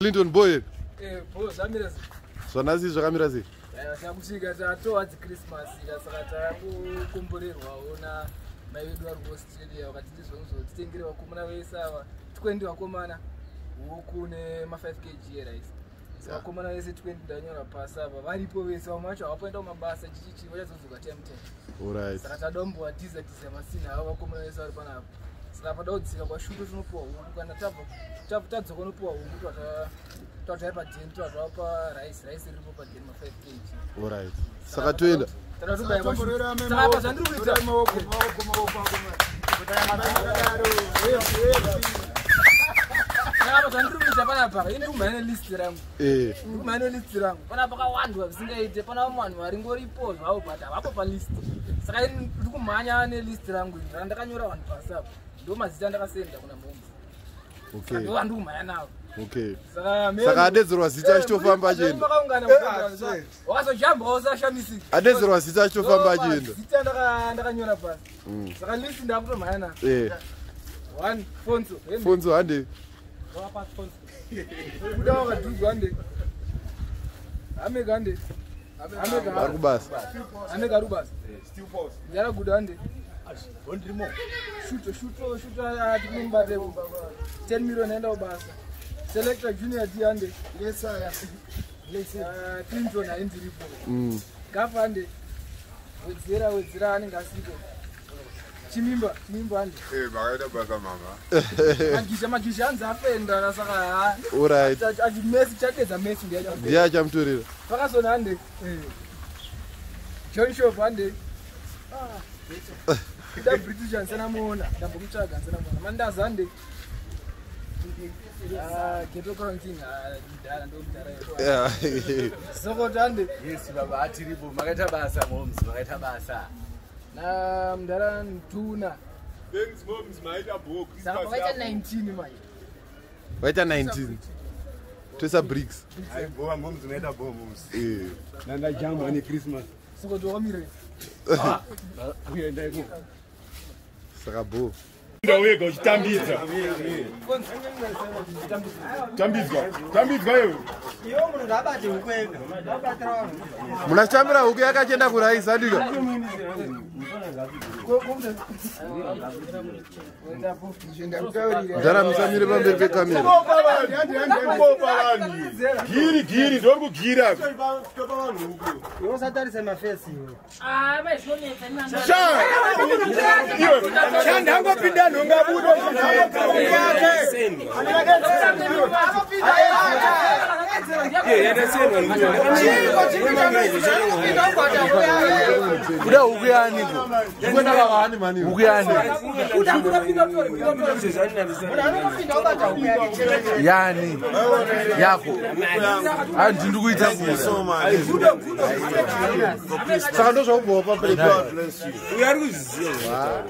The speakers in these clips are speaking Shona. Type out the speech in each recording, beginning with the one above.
Clinton boy. Bo zvamira sei? Zvanasi zvakamira sei? Takusvika tatowadzi Christmas saka takukomborerwawo na mai vedu vari kuAustralia vakati ndizvonizvo titengere vakomana vese ava 20 vakomana huku nema 5 kg erice. Saka vakomana vese 20 ndanyora pasi apa varipo vese vamwe vacho havapoenda kumabasa chichichi vachazodzoka time 10. Alright. Saka tadombowa dhiza dhiza masina avo vakomana vese vari panapa. Saka pada kudzika kwashuto tinopiwa huku kana tabva tadzoka unopiwa huku twatwai padheni twatwapa rice rice riripo padheni ma 5 kg. Alright. Saka toenda. Saka apa zvandiri kuita saka apa zvandiri kuita panapa ini ndikumhanya nelist rangu. Ndikumhanya nelist rangu. Panapa pakawandwa zvisingaite pana vamwe vanhu varingoripo zvavo but havapo palist. Saka ini ndiri kumhanya nelist rangu ini randakanyora vanhu pasi apa. Ndo mazita andakasenda kuna moms. Okay. Ndo vandiri kumhanya navo. Okay. Saka adedzerwa zita achitofamba achienda. Wakazojamba usashamisika. Adedzerwa zita achitofamba achienda. Zita ndakanyora pasi. Saka list ndakutomhanya navo. One Fonso. Fonso hande. Kuda wakadhuzwa hande. Ameka hande. Ameka. Ari kubasa. Ameka ari kubasa. Ndara guda hande. Shuto shuto shuto atikumubate 10 million aenda kubasa. Selector Junior D hande. Yes sir. Clinton haindiripo. Gafa hande. Wedzera wedzera anenge asipo. Chimimba chimimba hande. Makaita basa mama. Magisha magisha anzi afenda saka ha. Alright. Achi Messi chapedza Messi ndiye achapedza. Ndiye achamutorera. Pakazona hande. John Shop hande. Kuda British ansana muona, ndambomutsvaga ansana muona. Mandazi hande. Ghetto Crown King, mudhara ndo mudhara. Yeah. Sokoto hande. Yes baba atiripo makaita basa moms makaita basa. Na mudhara Ntuna. Thanks moms maita bo Saka Christmas. pakaita 19 manje. Vaita 19. Toisa bricks. Aibowa moms maita bo moms. Ndandajamba neChristmas. Sokoto wakamire. Kuenda ikoko. Saka bo. Wega uchitambidza. Tambidzwa. Tambidzwa iwe. Iwe munhu ngaabate huku ega. Ngabatira vanhu. Munachitambira huku yakachienda kuraisa andika. Mudhara musamire pamberi pekamera. Kubopa vanhu. Giri giri ndori kugira. Iwe usatarise mafesi iwe. Sha. Iwe. Chandangopinda nhonga budo. Kuda huku yani Kuenda kavani mani. huku yani yani yako handi ndikuita kuda Saka ndozvaubhowa pamberi. uyu ari kuziziva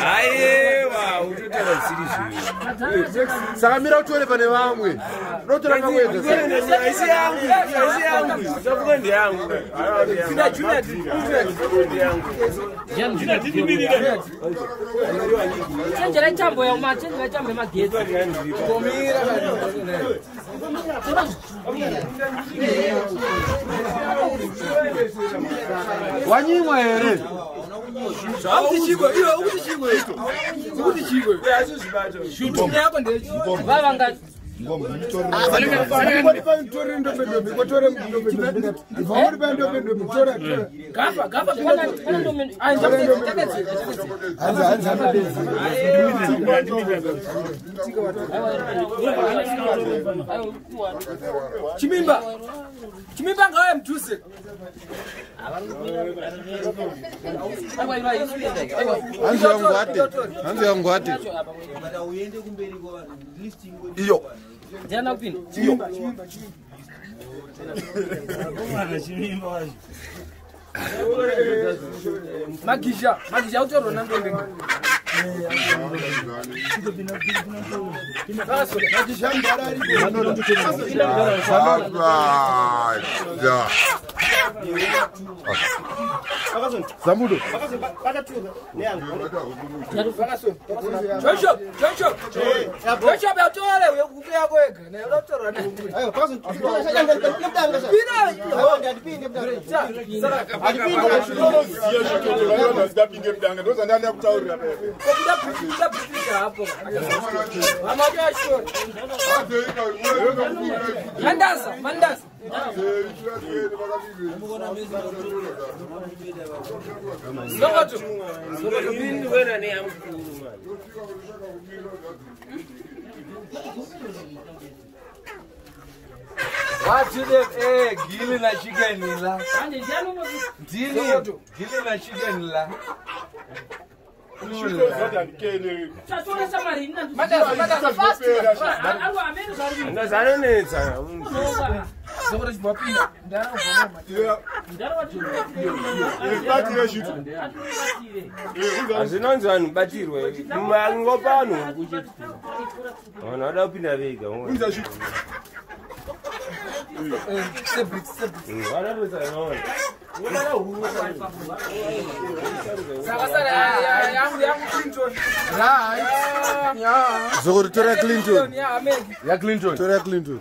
aiwa utotaura zvisiri zvivi Saka mira utore pane vamwe. Unotora pamwe ega. aisi yangu aisi yangu usafunga ndeyangu Chenjera tambo ya chenjera tambo yemagetsi. Wanyimwa here? Akuti chigwe iwe ukuti chigwe. Ukuti chigwe. Shuto yako ndechi. Vavanga Gafa gafa pana ndomene. Chimimba. Chimimba ngawe mduse. Hanzi yangwate. Hanzi yangwate. Iyo. Ndiana kupinda. Magisha, magisha utorwa nandombe. Baba. Zambudo. Joshua yatore huku yako wega naye unotorwa Ndapinde mudanga ndozandanda kutaurira pepe. hapo. Mandaza, mandaza. Sokoto. Sokoto mini wena ne amkuru man. What do they gili na chicken la? Dili, gili na chicken la. Hazvinonzi vanhu batirwe mangopa vanhu huku chete vanhu vada kupinda vega Zokuti tora Clinton. Ya Clinton. Tora Clinton.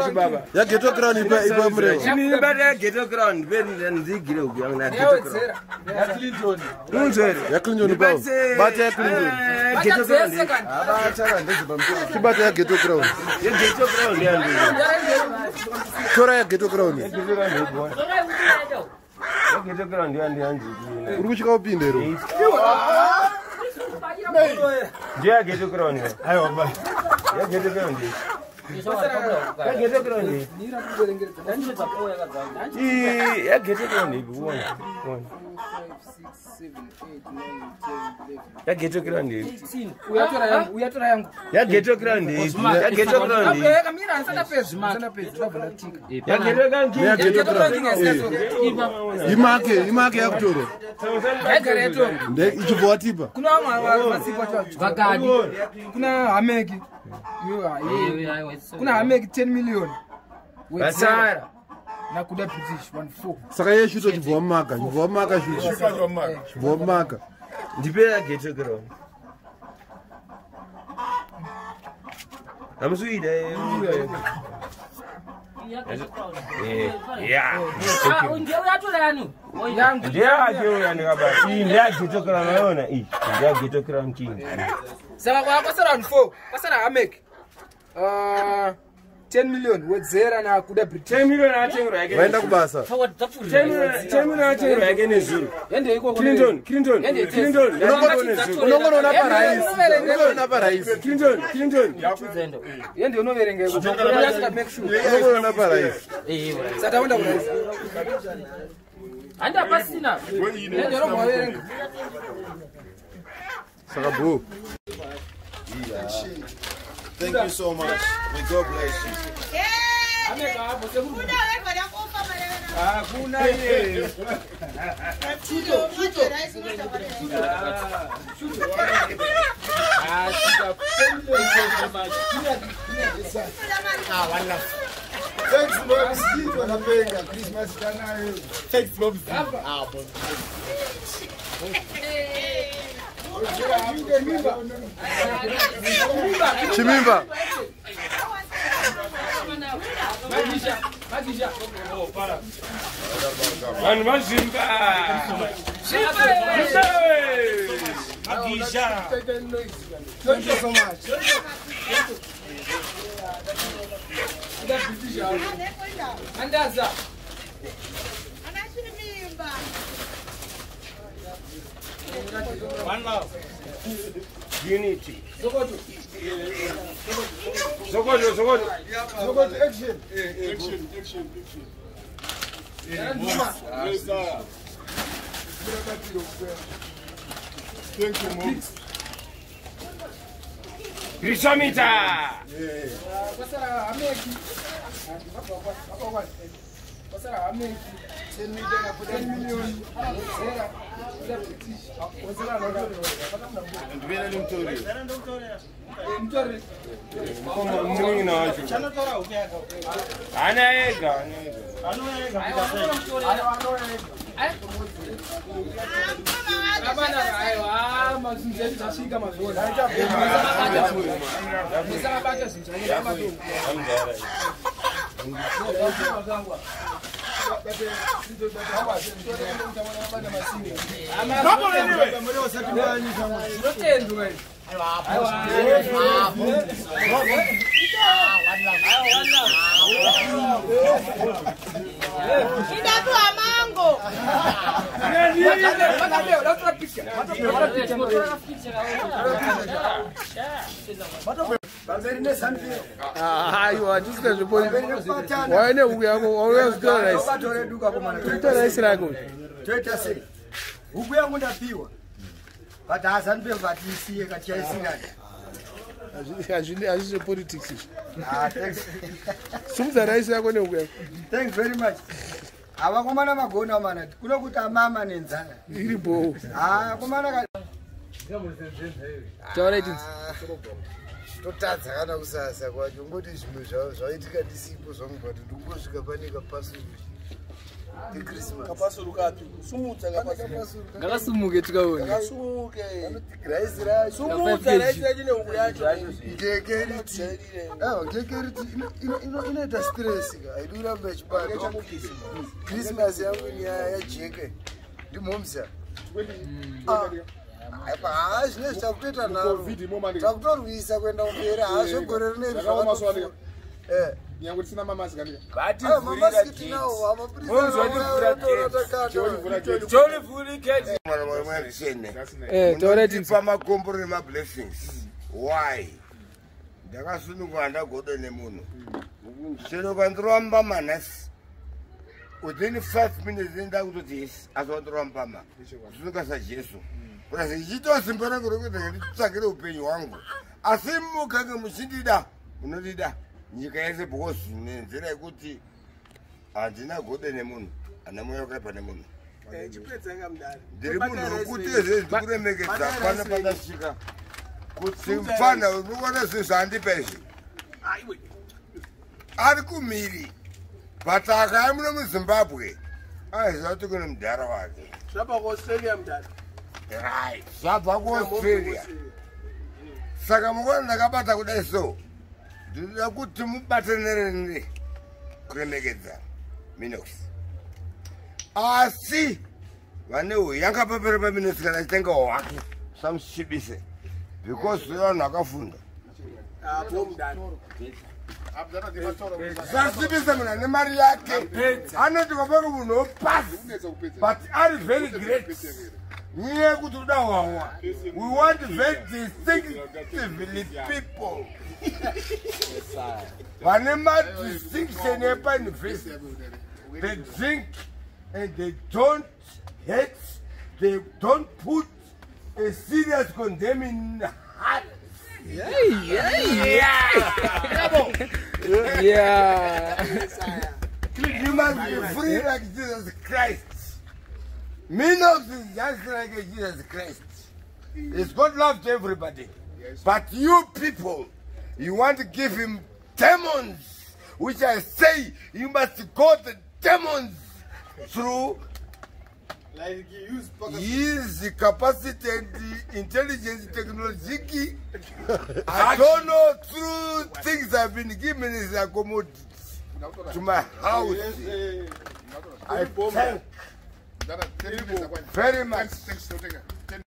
Achibaba. Ya Ghetto Crown ipa ipa mrewa. Chinibata ya Ghetto Crown ndigire huku yangu na Ghetto Crown. Ya Clinton. Unzwere. Ya Clinton ipa. Bata ya Clinton. Ghetto Crown. Chibata ya Ghetto Crown. Ya Ghetto Crown yangu. Tora ya Ghetto Crown. Ya Ghetto Crown yangu. Uri kusvika upinde ro. Ndiya Ghetto Crown. Aiwa ba. Ya Ghetto Crown. Ya Ghetto Crown. Ya Ghetto Crown ibuona. Ya Ghetto Crown. Uyatora yangu, uyatora yangu. Ya Ghetto Crown. Ya Ghetto Crown. Eka mira ansana pezi, ansana pezi, ndabva ndatika. Ya Ghetto Crown. Ya Ghetto Crown. Imake, imake yakutorwa. Ngaigare yatorwa. Nde ichibva watipa. Kuna vamwe masipo acho. Vakadi. Kuna Hameki. Yo, kuna Hameki 10 million. Basara. Nakuda British 14. Saka iye shuto chibva wamaka, chibva wamaka shuto. Chibva wamaka. Ndipe ya Ghetto Crown. Hamusuida. Yeah. Ndiye uyatora yanu. Yangu. Ndiye uya ndikabata. Iyi ndiye Ghetto Crown unaona iyi. Ndiye Ghetto Crown king. Saka kwasara 14, kwasara Hameki. 10 million wedzera na kuda British. 10 million atengura yake. Vaenda kubasa. 10 million atengura yake nezuro. Yende ikoko. Clinton, Clinton, Clinton. Unongoona parais. Unongoona parais. Clinton, Clinton. Yende unoverenga ikoko. Unasika make sure. Unongoona parais. Saka taenda kurais. Handi hapasina. Yende unomboverenga. Saka bro. Thank you so much. May God bless you. Thanks, Mom. Christmas. Thanks, Mom. Chimimba. Vanhu vazvimba. Thank you so much. Andaza. One love. Unity. Sokoto. Sokoto, Sokoto. Sokoto action. Action, action, action. Yes, sir. Thank you, Mom. Rishamita. Kwasara Hameki. Pasara hameki 10 million. Zera. Ndivena ndimutorere. Mutorere. Munin'ina wacho. Chanotora huku yako. Ana ega, ana ega. Anoega. Abana aiwa mazvinhu zvedu zvasvika mazviona. Musakabata zvinhu zvangu. Zvinotendwa izvi. Ndapiwa mango. Aiwa, hatisina zvepolitics. Waine huku yako, wauya kuzotora raisi. Totora raisi rako. Toita sei? Huku yangu ndapiwa. But hazanipe vatisiye katichaisingani. Hazvisi zvepolitics izvi. Ah, thanks. Simudza raisi yako nehuku yako. Thanks very much. Avakomana magona mana kuno kuti amama nenzara. Iri bho. Ah, komana ka Taura itinzi. Totadza kana kusasa kwacho ngoti zvimwe zvaitika ndisipo zvangu but ndikungosvika pane kapasuru kechristmas. Kapasuru kapi? Sumudza kapasuru. Ngakasumuke tikaone. Kakasumuke. Raisi racho. Sumudza raisi racho nehuku yacho. Ngekeriti. Aiwa ngekeriti inoita stress ka. Haidi kuramba ichibata. Christmas yangu ni yajeke. Ndimhomza. Haa zvinezvi takutoita nharo. Takutorwisa kuenda kumberi. Haa zvegore rineri zvakatopfuura. Nyangwe tisina mamasiki andika. Mamasiki tinawo. Mwana Munondipa makomboro nemablessings. Why? Ndakasunungwa handagodo nemunhu. Chero kandirova manhasi. Within 5 minutes ndenda kutoti yes, asi wandirova mbama. Kusununga saJesu. Kurasi ndichiitawo simba rangu rekuti nditsvakire upenyu hwangu. Asi mukange muchindida, munondida nyika yese because nenzira yekuti handina godo nemunhu, handina mweya wakaipa nemunhu. Ndiri munhu wekuti ezve ndikuremekedza pano pandasvika kuti mufana unoona zvinhu zvaandipa izvi ari kumhiri but akauya muno muZimbabwe aiziva kuti kune mudhara wake. Zvabva kuAustralia mudhara. Right, zvabva kuAustralia. Saka mukuona ndakabata kudai so ndinoda kuti mubatanirane kuremekedza Minox. Asi vane huyanga papera paMinox kana achitenga hwake samusvibise because vanhu vakafunda. Sasvibise munhu ane mari yake anoti kwapake munhu wopasi but ari very great. Nyaya yekuti uda hwahwa. We want very distinctively people. Vane madistinction epauniversity. They drink and they don't hate. They don't put a serious condemning heart. Yeah. You must be free like Jesus Christ. Minox is just like a Jesus Christ. He's got love to everybody. But you people, you want to give him demons, which I say you must go the demons through Like you use his capacity and the intelligence technology. I don't know through things I've been given as a commodity to my house. I thank very much.